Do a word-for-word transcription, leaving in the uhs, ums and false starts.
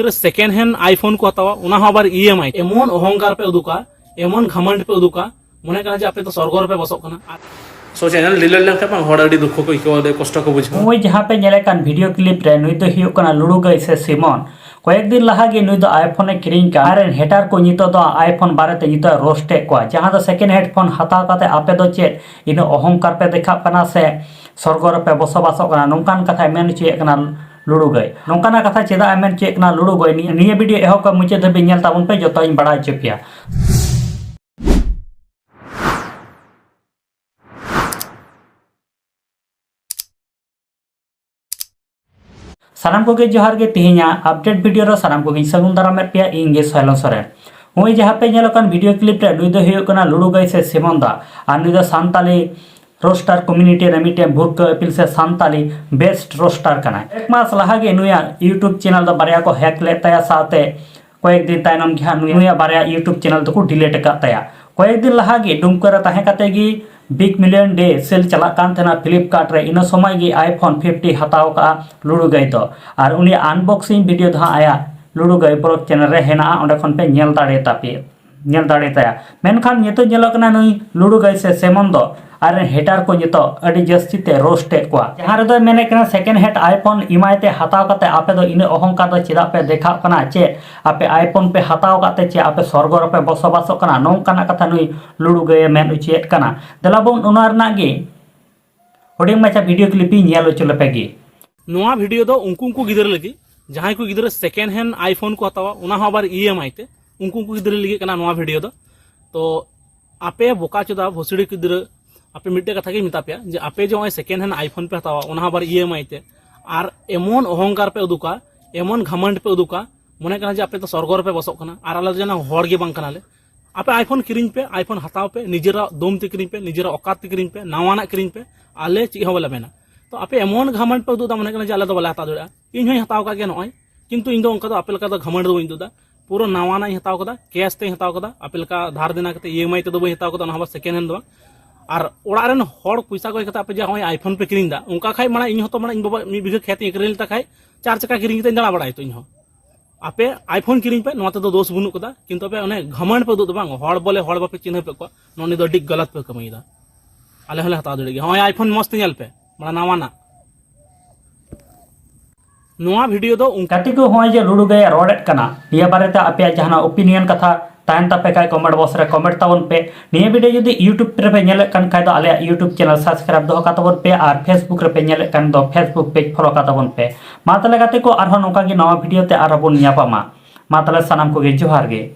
Second hand iPhone ᱠᱚ ᱦᱟᱛᱟᱣᱟ, ᱚᱱᱟ ᱦᱚᱸ ᱟᱵᱟᱨ ᱤ ᱮᱢ ᱟᱭ᱾ ᱮᱢᱚᱱ ᱚᱦᱚᱝᱠᱟᱨ ᱯᱮ ᱩᱫᱩᱜᱟ, ᱮᱢᱚᱱ ᱜᱷᱟᱢᱟᱱᱰ ᱯᱮ ᱩᱫᱩᱜᱟ, ᱢᱚᱱᱮ ᱠᱟᱱᱟ ᱡᱮ ᱟᱯᱮ ᱫᱚ ᱥᱚᱨᱜᱚ ᱨᱮᱯᱮ ᱵᱚᱥᱚᱜ ᱠᱟᱱᱟ᱾ ᱥᱳ ᱪᱮᱱᱮᱞ ᱰᱤᱞᱤᱴ ᱞᱮᱱᱠᱷᱟᱱ ᱵᱟᱝ ᱦᱚᱲ ᱟᱹᱰᱤ ᱫᱩᱠᱠᱷᱚ ᱠᱚ ᱟᱹᱭᱠᱟᱹᱣᱟ, ᱟᱹᱰᱤ ᱠᱚᱥᱴᱚ ᱠᱚ ᱵᱩᱡᱷᱟᱹᱣᱟ᱾ ᱱᱚᱜᱼᱚᱭ ᱡᱟᱦᱟᱸ ᱯᱮ ᱧᱮᱞᱮᱫ ᱠᱟᱱ ᱵᱷᱤᱰᱤᱭᱳ ᱠᱞᱤᱯ ᱨᱮ, ᱱᱩᱭ ᱫᱚ ᱦᱩᱭᱩᱜ ᱠᱟᱱᱟ ᱞᱩᱲᱩ ᱜᱟᱹᱭ ᱥᱮ ᱥᱤᱢᱚᱱ᱾ ᱠᱚᱭᱮᱠ ᱫᱤᱱ ᱞᱟᱦᱟ ᱜᱮ ᱱᱩᱭ ᱫᱚ ᱟᱭᱯᱷᱳᱱ ᱮ ᱠᱤᱨᱤᱧ ᱠᱟᱜ᱾ ᱟᱡ ᱨᱮᱱ ᱦᱮᱴᱟᱨ ᱠᱚ ᱱᱤᱛᱚᱜ ᱫᱚ ᱟᱭᱯᱷᱳᱱ ᱵᱟᱨᱮᱛᱮ ᱱᱤᱛᱚᱜ ᱮ ᱨᱳᱥᱴ ᱮᱫ ᱠᱚᱣᱟ, ᱡᱟᱦᱟᱸ ᱫᱚ ᱥᱮᱠᱮᱱᱰ ᱦᱮᱰ ᱯᱷᱳᱱ ᱦᱟᱛᱟᱣ ᱠᱟᱛᱮ ᱟᱯᱮ ᱫᱚ ᱪᱮᱫ ᱤᱱᱟᱹ ᱚᱦᱚᱝᱠᱟᱨ ᱯᱮ ᱫᱮᱠᱷᱟᱜ ᱠᱟᱱᱟ ᱥᱮ ᱥᱚᱨᱜᱚ ᱨᱮᱯᱮ ᱵᱚᱥᱚᱵᱟᱥᱚᱜ ᱠᱟᱱᱟ, ᱱᱚᱝᱠᱟᱱ ᱠᱟᱛᱷᱟᱭ ᱢᱮᱱ ᱦᱚᱪᱚᱭᱮᱫ ᱠᱟᱱᱟ ᱞᱩᱲᱩ ᱜᱟᱹᱭ᱾ ᱱᱚᱝᱠᱟᱱᱟᱜ ᱠᱟᱛᱷᱟ ᱪᱮᱫᱟᱜ ᱮ ᱢᱮᱱ ᱦᱚᱪᱚᱭᱮᱫ ᱠᱟᱱᱟ ᱞᱩᱲᱩ ᱜᱟᱹᱭ? ᱱᱤᱭᱟᱹ, ᱱᱤᱭᱟᱹ ᱵᱷᱤᱰᱤᱭᱳ ᱮᱦᱚᱵ ᱠᱷᱚᱱ ᱢᱩᱪᱟᱹᱫ ᱫᱷᱟᱹᱵᱤᱡ ᱧᱮᱞ ᱛᱟᱵᱚᱱ ᱯᱮ, ᱡᱚᱛᱚᱧ ᱵᱟᱲᱟᱭ ᱦᱚᱪᱚ ᱯᱮᱭᱟ᱾ ᱥᱟᱱᱟᱢ ᱠᱚᱜᱮ ᱡᱚᱦᱟᱨ ᱜᱮ, ᱛᱮᱦᱮᱧᱟᱜ ᱟᱯᱰᱮᱴ ᱵᱷᱤᱰᱤᱭᱳ ᱨᱮ ᱥᱟᱱᱟᱢ ᱠᱚᱜᱮᱧ ᱥᱟᱹᱜᱩᱱ ᱫᱟᱨᱟᱢᱮᱫ ᱯᱮᱭᱟ, ᱤᱧ ᱜᱮ ᱥᱚᱭᱞᱚᱱ ᱥᱚᱨᱮᱱ᱾ ᱱᱚᱜᱼᱚᱭ ᱡᱟᱦᱟᱸ ᱯᱮ ᱧᱮᱞᱚᱜ ᱠᱟᱱ ᱵᱷᱤᱰᱤᱭᱳ ᱠᱞᱤᱯ ᱨᱮ, ᱱᱩᱭ ᱫᱚ ᱦᱩᱭᱩᱜ ᱠᱟᱱᱟ ᱞᱩᱲᱩ ᱜᱟᱹᱭ ᱥᱮ ᱥᱤᱢᱚᱱ ᱫᱟ, ᱟᱨ ᱱᱩᱭ ᱫᱚ ᱥᱟᱱᱛᱟᱞᱤ ᱨᱳᱥᱴᱟᱨ ᱠᱚᱢᱤᱭᱩᱱᱤᱴᱤ ᱨᱮ ᱢᱤᱫᱴᱮᱱ ᱵᱷᱩᱨᱠᱟᱹ ᱟᱹᱯᱤᱞ ᱥᱮ ᱥᱟᱱᱛᱟᱞᱤ ᱵᱮᱥᱴ ᱨᱳᱥᱴᱟᱨ ᱠᱟᱱᱟᱭ᱾ ᱮᱠ ᱢᱟᱥ ᱞᱟᱦᱟ ᱜᱮ ᱱᱩᱭᱟᱜ ᱭᱩᱴᱩᱵᱽ ᱪᱮᱱᱮᱞ ᱫᱚ ᱵᱟᱨᱭᱟ ᱠᱚ ᱦᱮᱠ ᱞᱮᱫ ᱛᱟᱭᱟ, ᱥᱟᱶᱛᱮ ᱠᱚᱭᱮᱠ ᱫᱤᱱ ᱛᱟᱭᱱᱚᱢ ᱜᱮ ᱦᱟᱸᱜ ᱱᱩᱭ, ᱱᱩᱭᱟᱜ ᱵᱟᱨᱭᱟ ᱭᱩᱴᱩᱵᱽ ᱪᱮᱱᱮᱞ ᱫᱚᱠᱚ ᱰᱤᱞᱤᱴ ᱟᱠᱟᱫ ᱛᱟᱭᱟ᱾ ᱠᱚᱭᱮᱠ ᱫᱤᱱ ᱞᱟᱦᱟ ᱜᱮ ᱰᱩᱢᱠᱟ ᱨᱮ ᱛᱟᱦᱮᱸ ᱠᱟᱛᱮ ᱜᱮ ᱵᱤᱜᱽ ᱢᱤᱞᱤᱭᱚᱱ ᱰᱮ ᱥᱮᱞ ᱪᱟᱞᱟᱜ ᱠᱟᱱ ᱛᱟᱦᱮᱱᱟ ᱯᱷᱞᱤᱯᱠᱟᱨᱴ ᱨᱮ, ᱤᱱᱟᱹ ᱥᱚᱢᱚᱭ ᱜᱮ ᱟᱭᱯᱷᱳᱱ ᱯᱷᱤᱯᱴᱤ ᱦᱟᱛᱟᱣ ᱠᱟᱜᱼᱟ ᱞᱩᱲᱩ ᱜᱟᱹᱭ ᱫᱚ᱾ ᱟᱨ ᱩᱱᱤᱭᱟᱜ ᱟᱱᱵᱚᱠᱥᱤᱝ ᱵᱷᱤᱰᱤᱭᱳ ᱫᱚ ᱦᱟᱸᱜ ᱟᱭᱟᱜ ᱞᱩᱲᱩ ᱜᱟᱹᱭ ᱵᱞᱚᱜ ᱪᱮᱱᱮᱞ ᱨᱮ ᱦᱮᱱᱟᱜᱼᱟ, ᱚᱸᱰᱮ ᱠᱷᱚᱱ ᱯᱮ ᱧᱮᱞ ᱫᱟᱲᱮ ᱛᱟᱯᱮ, ᱧᱮᱞ ᱫᱟᱲᱮ ᱛᱟᱭᱟ᱾ ᱢᱮᱱᱠᱷᱟᱱ ᱱᱤᱛᱚᱜ ᱧᱮᱞᱚᱜ ᱠᱟᱱᱟ ᱱᱩᱭ ᱞᱩᱲᱩ ᱜᱟᱹᱭ ᱥᱮ ᱥᱮᱢᱚᱱ ᱫᱚ ᱟᱡ ᱨᱮᱱ ᱦᱮᱴᱟᱨ ᱠᱚ ᱱᱤᱛᱚᱜ ᱟᱹᱰᱤ ᱡᱟᱹᱥᱛᱤ ᱛᱮ ᱨᱳᱥᱴ ᱮᱫ ᱠᱚᱣᱟ, ᱡᱟᱦᱟᱸ ᱨᱮᱫᱚᱭ ᱢᱮᱱᱮᱫ ᱠᱟᱱᱟ ᱥᱮᱠᱮᱱᱰ ᱦᱮᱱᱰ ᱟᱭᱯᱷᱳᱱ ᱮᱢᱟᱭ ᱛᱮ ᱦᱟᱛᱟᱣ ᱠᱟᱛᱮ ᱟᱯᱮ ᱫᱚ ᱤᱱᱟᱹ ᱚᱦᱚᱝᱠᱟᱨ ᱫᱚ ᱪᱮᱫᱟᱜ ᱯᱮ ᱫᱮᱠᱷᱟᱜ ᱠᱟᱱᱟ, ᱪᱮᱫ ᱟᱯᱮ ᱟᱭᱯᱷᱳᱱ ᱯᱮ ᱦᱟᱛᱟᱣ ᱠᱟᱛᱮ ᱪᱮᱫ ᱟᱯᱮ ᱥᱚᱨᱜᱚ ᱨᱮᱯᱮ ᱵᱚᱥᱚᱵᱟᱥᱚᱜ ᱠᱟᱱᱟ, ᱱᱚᱝᱠᱟᱱᱟᱜ ᱠᱟᱛᱷᱟ ᱱᱩᱭ ᱞᱩᱲᱩ ᱜᱟᱹᱭᱮ ᱢᱮᱱ ᱚᱪᱚᱭᱮᱫ ᱠᱟᱱᱟ᱾ ᱫᱮᱞᱟ ᱵᱚᱱ ᱚᱱᱟ ᱨᱮᱱᱟᱜ ᱜᱮ ᱦᱩᱰᱤᱧ ᱢᱟᱪᱷᱟ ᱵᱷᱤᱰᱤᱭᱳ ᱠᱞᱤᱯ ᱤᱧ ᱧᱮᱞ ᱦᱚᱪᱚ ᱞᱮᱯᱮ ᱜᱮ᱾ ᱱᱚᱣᱟ ᱵᱷᱤᱰᱤᱭᱳ ᱫᱚ ᱩᱱᱠᱩ, ᱩᱱᱠᱩ ᱜᱤᱫᱽᱨᱟᱹ ᱞᱟᱹᱜᱤᱫ, ᱡᱟᱦᱟᱸᱭ ᱠᱚ ᱜᱤᱫᱽᱨᱟᱹ ᱥᱮᱠᱮᱱᱰ ᱦᱮᱱᱰ ᱟᱭᱯᱷᱳᱱ ᱠᱚ ᱦᱟᱛᱟᱣᱟ, ᱚᱱᱟ ᱦᱚᱸ ᱟᱵᱟᱨ ᱤ ᱮᱢ ᱟᱭ ᱛᱮ, ᱩᱱᱠᱩ, ᱩᱱᱠᱩ ᱜᱤᱫᱽᱨᱟᱹ ᱞᱟᱹᱜᱤᱫ ᱠᱟᱱᱟ ᱱᱚᱣᱟ ᱵᱷᱤᱰᱤᱭᱳ ᱫᱚ᱾ ᱛᱚ ᱟᱯᱮ ᱵᱚᱠᱟ ᱪᱳᱫᱟ ᱵᱷᱳᱥᱲᱤ ᱜᱤᱫᱽᱨᱟᱹ, ᱟᱯᱮ ᱢᱤᱫᱴᱮᱡ ᱠᱟᱛᱷᱟ ᱜᱤᱧ ᱢᱮᱛᱟ ᱯᱮᱭᱟ ᱡᱮ ᱟᱯᱮ ᱡᱮ ᱱᱚᱜᱼᱚᱭ ᱥᱮᱠᱮᱱᱰ ᱦᱮᱱᱰ ᱟᱭᱯᱷᱳᱱ ᱯᱮ ᱦᱟᱛᱟᱣᱟ, ᱚᱱᱟ ᱦᱚᱸ ᱟᱵᱟᱨ ᱤ ᱮᱢ ᱟᱭ ᱛᱮ, ᱟᱨ ᱮᱢᱚᱱ ᱚᱦᱚᱝᱠᱟᱨ ᱯᱮ ᱩᱫᱩᱜᱟ, ᱮᱢᱚᱱ ᱜᱷᱟᱢᱟᱱᱰ ᱯᱮ ᱩᱫᱩᱜᱟ, ᱢᱚᱱᱮ ᱠᱟᱱᱟ ᱡᱮ ᱟᱯᱮ ᱫᱚ ᱥᱚᱨᱜᱚ ᱨᱮᱯᱮ ᱵᱚᱥᱚᱜ ᱠᱟᱱᱟ, ᱟᱨ ᱟᱞᱮ ᱫᱚ ᱡᱮᱱᱚ ᱦᱚᱲ ᱜᱮ ᱵᱟᱝ ᱠᱟᱱᱟᱞᱮ᱾ ᱟᱯᱮ ᱟᱭᱯᱷᱳᱱ ᱠᱤᱨᱤᱧ ᱯᱮ, ᱟᱭᱯᱷᱳᱱ ᱦᱟᱛᱟᱣ ᱯᱮ, ᱱᱤᱡᱮᱨᱟᱜ ᱫᱚᱢ ᱛᱮ ᱠᱤᱨᱤᱧ ᱯᱮ, ᱱᱤᱡᱮᱨᱟᱜ ᱚᱠᱟᱛ ᱛᱮ ᱠᱤᱨᱤᱧ ᱯᱮ, ᱱᱟᱣᱟᱱᱟᱜ ᱠᱤᱨᱤᱧ ᱯᱮ, ᱟᱞᱮ ᱪᱮᱫ ᱦᱚᱸ ᱵᱟᱞᱮ ᱢᱮᱱᱟ᱾ ᱛᱚ ᱟᱯᱮ ᱮᱢᱚᱱ ᱜᱷᱟᱢᱟᱱᱰ ᱯᱮ ᱩᱫᱩᱜ ᱮᱫᱟ, ᱢᱚᱱᱮ ᱠᱟᱱᱟ ᱡᱮ ᱟᱞᱮ ᱫᱚ ᱵᱟᱞᱮ ᱦᱟᱛᱟᱣ ᱫᱟᱲᱮᱭᱟᱜᱼᱟ᱾ ᱤᱧ ᱦᱚᱸᱧ ᱦᱟᱛᱟᱣ ᱠᱟᱜ ᱜᱮᱭᱟ ᱱᱚᱜᱼᱚᱭ, ᱠᱤᱱᱛᱩ ᱤᱧ ᱫᱚ ᱚᱱᱠᱟ ᱫᱚ ᱟᱯᱮ ᱞᱮᱠᱟ ᱫᱚ ᱜᱷᱟᱢᱟᱱᱰ ᱫᱚ ᱵᱟᱹᱧ ᱩᱫᱩᱜ ᱮᱫᱟ᱾ ᱯᱩᱨᱟᱹ ᱱᱟᱣᱟᱱᱟᱜ ᱤᱧ ᱦᱟᱛᱟᱣ ᱠᱟᱫᱟ, ᱠᱮᱥ ᱛᱮᱧ ᱦᱟᱛᱟᱣ ᱠᱟᱫᱟ, ᱟᱯᱮ ᱞᱮᱠᱟ ᱫᱷᱟᱨ ᱫᱮᱱᱟ ᱠᱟᱛᱮ ᱤ ᱮᱢ ᱟᱭ ᱛᱮᱫᱚ ᱵᱟᱹᱧ ᱦᱟᱛᱟᱣ ᱠᱟᱫᱟ, ᱚᱱᱟ ᱦᱚᱸ ᱥᱮᱠᱮᱱᱰ ᱦᱮᱱᱰ ᱫᱚ ᱵᱟᱝ᱾ ᱟᱨ ᱚᱲᱟᱜ ᱨᱮᱱ ᱦᱚᱲ ᱯᱚᱭᱥᱟ ᱠᱚᱭ ᱠᱟᱛᱮ ᱟᱯᱮ ᱡᱮ ᱱᱚᱜᱼᱚᱭ ᱟᱭᱯᱷᱳᱱ ᱯᱮ ᱠᱤᱨᱤᱧ ᱮᱫᱟ, ᱚᱱᱠᱟ ᱠᱷᱟᱡ ᱢᱟᱲᱟᱝ ᱤᱧ ᱦᱚᱸᱛᱚ ᱢᱟᱲᱟᱝ ᱤᱧ ᱵᱟᱵᱟ ᱢᱤᱫ ᱵᱤᱜᱷᱟᱹ ᱠᱷᱮᱛ ᱤᱧ ᱟᱹᱠᱷᱨᱤᱧ ᱞᱮᱫᱟ ᱠᱷᱟᱡ ᱪᱟᱨ ᱪᱟᱠᱟ ᱠᱤᱨᱤᱧ ᱠᱟᱛᱮᱧ ᱫᱟᱬᱟ ᱵᱟᱲᱟᱭ ᱛᱚ ᱤᱧ ᱦᱚᱸ᱾ ᱟᱯᱮ iPhone ᱠᱤᱨᱤᱧ ᱯᱮ, ᱱᱚᱣᱟ ᱛᱮᱫᱚ ᱫᱳᱥ ᱵᱟᱹᱱᱩᱜ ᱠᱟᱫᱟ, ᱠᱤᱱᱛᱩ ᱟᱯᱮ ᱚᱱᱮ ᱜᱷᱟᱢᱟᱱᱰ ᱯᱮ ᱩᱫᱩᱜ ᱫᱚ ᱵᱟᱝ, ᱦᱚᱲ ᱵᱚᱞᱮ ᱦᱚᱲ ᱵᱟᱯᱮ ᱪᱤᱱᱦᱟᱹᱣ ᱯᱮ ᱠᱚᱣᱟ, ᱱᱚᱣᱟ ᱱᱤᱭᱟᱹ ᱫᱚ ᱟᱹᱰᱤ ᱜᱟᱞᱟᱛ ᱯᱮ ᱠᱟᱹᱢᱤᱭᱮᱫᱟ᱾ ᱟᱞᱮ ᱦᱚᱸᱞᱮ ᱦᱟᱛᱟᱣ ᱫᱟᱲᱮᱭᱟᱜ ᱜᱮᱭᱟ᱾ ᱦᱚᱸᱜᱼᱚᱭ iPhone ᱢᱚᱸᱡᱽ ᱛᱮ ᱧᱮᱞ ᱯᱮ, ᱢᱟᱱᱮ ᱱᱟᱣᱟᱱᱟᱜ᱾ ᱱᱚᱣᱟ video ᱫᱚ ᱚᱱᱠᱟ ᱜᱟᱛᱮ ᱠᱚ, ᱦᱚᱸᱜᱼᱚᱭ ᱡᱮ ᱞᱩᱰᱩ ᱜᱟᱭ ᱨᱚᱲᱮᱫ ᱠᱟᱱᱟ, ᱱᱤᱭᱟᱹ ᱵᱟᱨᱮᱛᱮ ᱟᱯᱮᱭᱟᱜ ᱡᱟᱦᱟᱱᱟᱜ opinion ᱠᱟᱛᱷᱟ ᱛᱟᱦᱮᱱ ᱛᱟᱯᱮ ᱠᱷᱟᱡ comment box ᱨᱮ comment ᱛᱟᱵᱚᱱ ᱯᱮ᱾ ᱱᱤᱭᱟᱹ video ᱡᱩᱫᱤ YouTube ᱨᱮᱯᱮ ᱧᱮᱞᱮᱫ ᱠᱟᱱ ᱠᱷᱟᱡ ᱫᱚ ᱟᱞᱮᱭᱟᱜ YouTube channel subscribe ᱫᱚᱦᱚ ᱠᱟᱛᱟᱵᱚᱱ ᱯᱮ, ᱟᱨ Facebook ᱨᱮᱯᱮ ᱧᱮᱞᱮᱫ ᱠᱟᱱ ᱫᱚ Facebook page follow ᱠᱟᱛᱟᱵᱚᱱ ᱯᱮ᱾ ᱢᱟ ᱛᱟᱦᱞᱮ ᱜᱟᱛᱮ ᱠᱚ, ᱟᱨᱦᱚᱸ ᱱᱚᱝᱠᱟ ᱜᱮ ᱱᱟᱣᱟ video ᱛᱮ ᱟᱨᱦᱚᱸ ᱵᱚᱱ ᱧᱟᱯᱟᱢᱟ᱾ ᱢᱟ ᱛᱟᱦᱞᱮ ᱥᱟᱱᱟᱢ ᱠᱚᱜᱮ ᱡᱚᱦᱟᱨ ᱜᱮ᱾